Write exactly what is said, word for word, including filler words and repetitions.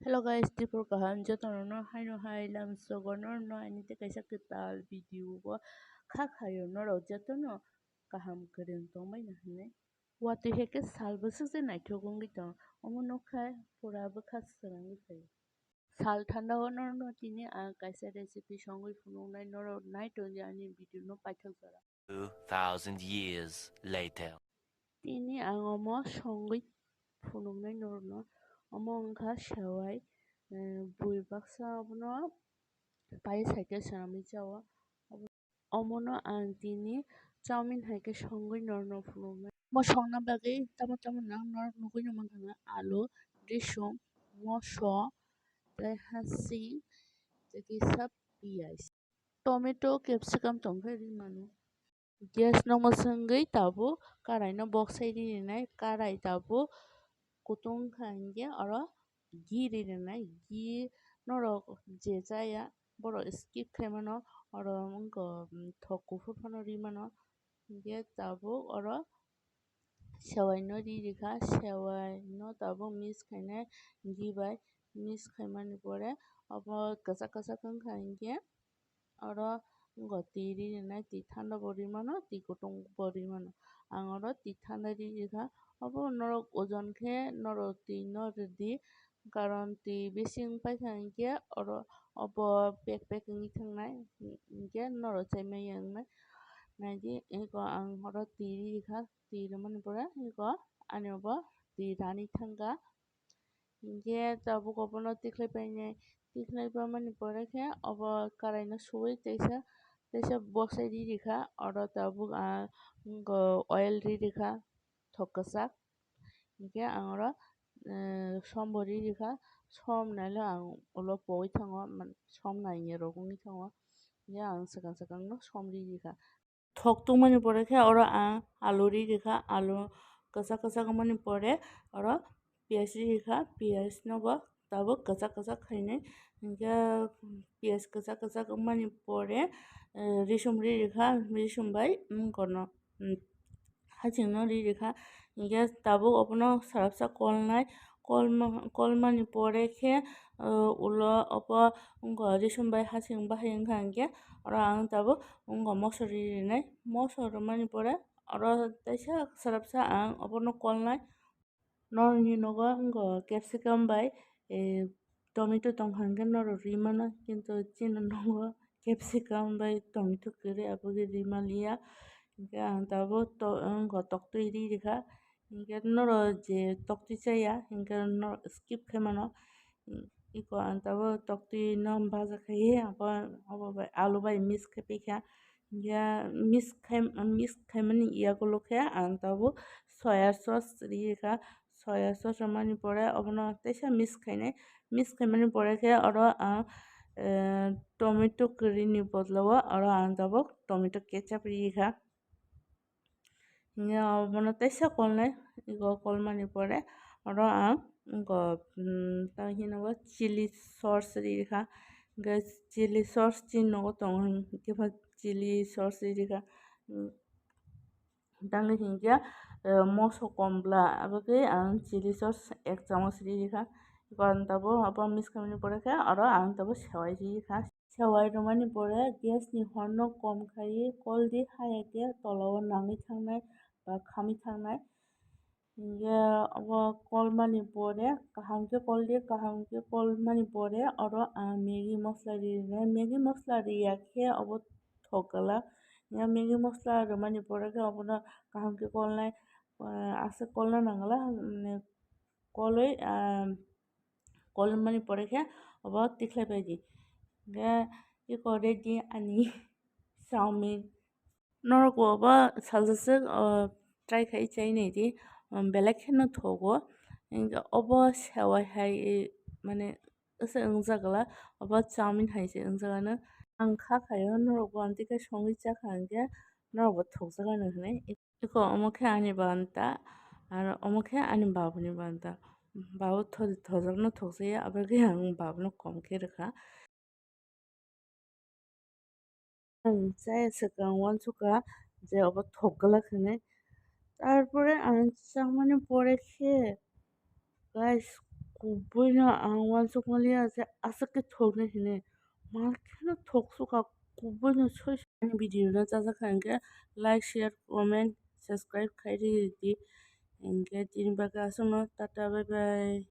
Hello guys, Tripur kaham jotono no haino hai lamsogo norno ani tei kaisa kwtal video o kha khayo norok jotono kaham kwrwng tongbaino hinwi. Watwi hai khe sal bwswk je naithok wngwi tong, omo nukha pura bwkha swrangwi phaio. Sal thanda o norno tini ang kaisa recipe songwi phunuknai, norok nai tongdi ani video no paithak jora. Two thousand years later. Tini ang omo songwi phunuknai norno. Omo wngkha sewai, eh, bui baksa obono pai side o swnamwi chao. Omono ang tini chowmin hai khe songwi norno phunuknai. Omo songna bagwi tamo tamo nang norok nugwi nw mankha na alu, risum, moso, tei hasing, tei kisa piyaj. Tomato, capsicum tongkhe ri mano. Gas no mwswngwi tabuk karai no boksai ri rinai, karai tabuk kutung kha hinkhe oro ghee ri rinai, ghee norok je chaya borok skip khai mano, oro wngkha thok kuphur phano ri mano, hinkhe tabuk oro sewai no ri rikha, sewai no tabuk mix khainai ghee bai, mix khaimani pore obo kwchak kwchak wngkha hinkhe oro wngkha twi ri rinai, twi thanda bo ri mano, twi kutung bo ri mano. Ang oro twi thanda ri rikha, obo norok ojon khe norok twi no rwdi, karon twi bisi wng paikha hinkhe oro obo pek pek wngwi thangnai, hinkhe norok chai maya wngnai. Naidi eko ang oro twi ri rikha, twi rwmani pore eko ani obo twi rani thangkha. Hinkhe tabuk obono tikhlai painai, tikhlai pamani pore khe obo karai no suwi teisa teisa boksai ri rikha, oro tabuk ang oil ri rikha thok kwchak, hinkhe ang oro, eh, som bo ri rikha, som nailo ang ulo pogwi thango, man-, som nainwi rok wngwi thango, hinkhe ang swkang swkang no som ri rikha. Thok tungmani pore khe oro ang alu ri rikha, alu kwchak kwchak wngmani pore oro piyaj ri rikha, piyaj no bo tabuk kwchak kwchak khainai, hinkhe piyaj kwchak kwchak wngmani pore, eh, risum ri rikha, risum bai wngkha no, mm, haching no ri rikha, hinkhe tabuk obono sarapsa kolnai, kolma-, kolmani pore khe, eh, ulo obo wngkha risum bai haching bahai wngkha hinkhe oro ang tabuk wngkha moso ri rinai, moso rwmani pore oro teisa sarapsa ang obono kolnai. Norokni nogo wngkha capsicum bai, eh, tomato tongkha hinkhe norok ri mano, kintu chini nogo capsicum bai tomato kwrwi, aboni ri manliya. Hinkhe ang tabuk to-, wngkha toktwi ri rikha, hinkhe norok je toktwi chaya hinkhe norok skip khai mano. Eko ang tabuk toktwi no baja khai abo, abo bai alu bai mix khai paikha. Ya mix khai, mix khaimani yagulo khe ang tabuk soya sauce ri rikha. Soya sauce rwmani pore obono teisa mix khainai. Mix khaimani pore khe oro ang, eh, tomato kwrwini bodolo o oro ang tabuk tomato ketchup ri rikha. Hinkhe obono teisa kolnai, ego kolmani pore oro ang ego, mm, tei hino bo chili sauce ri rikha. Hinkhe chili sauce chini nogo tongo, hinkhe bo chili sauce ri rikha. Mm, tangwi hinkhe, eh, moso kom bla, aboni ang chili sauce ek chamoch ri rikha. Eko ang tabuk abo mix khaimani pore khe oro ang tabuk sewai ri rikha. Sewai rwmani pore gas ni hor no kom khaiwi kol di, haya khe tola o nangwi thangnai ba khamwi thangnai. Hinkhe obo kolmani pore kaham khe kol di, kaham khe kolmani pore oro ang Maggi masala ri rinai. Maggi masala riya khe obo thok glak. Ya Maggi masala rwmani pore khe obono kaham khe kolnai, ah, aswk kolna nang glak, mm, kolwi, ah, kolmani pore khe obo tikhlai pai di. Hinkhe eko ready ani chowmin. Norok bo obo salsa swk, o, try khai chai nai di, um, belai kheno thogo. Hinkhe obo sewai hai, mane, aswk wngjak glak, obo chowmin hai se wngjak ano. Ang kha khaio norok bo amtwi khe songwi cha kha hinkhe norok bo thokjak ano hinwi. Eko omo khe ani banta, aro omo khe ani babuni banta. Babo tho-, thojakno thokjaya, aboni khe ang babono kom khe rwkha. Ang chaya swkang uansukha je obo thok glak hinwi. Tarpore ang chamani pore khe, guys, Kubuino ang uansukmaliya je aswk khe thoknai hinwi. Mar kheno thoksukha kubuino soi soi. Ani video no chajakha hinkhe like, share, comment, subscribe khai ridi. Hinkhe tini bagwi aswkno tata bye bye.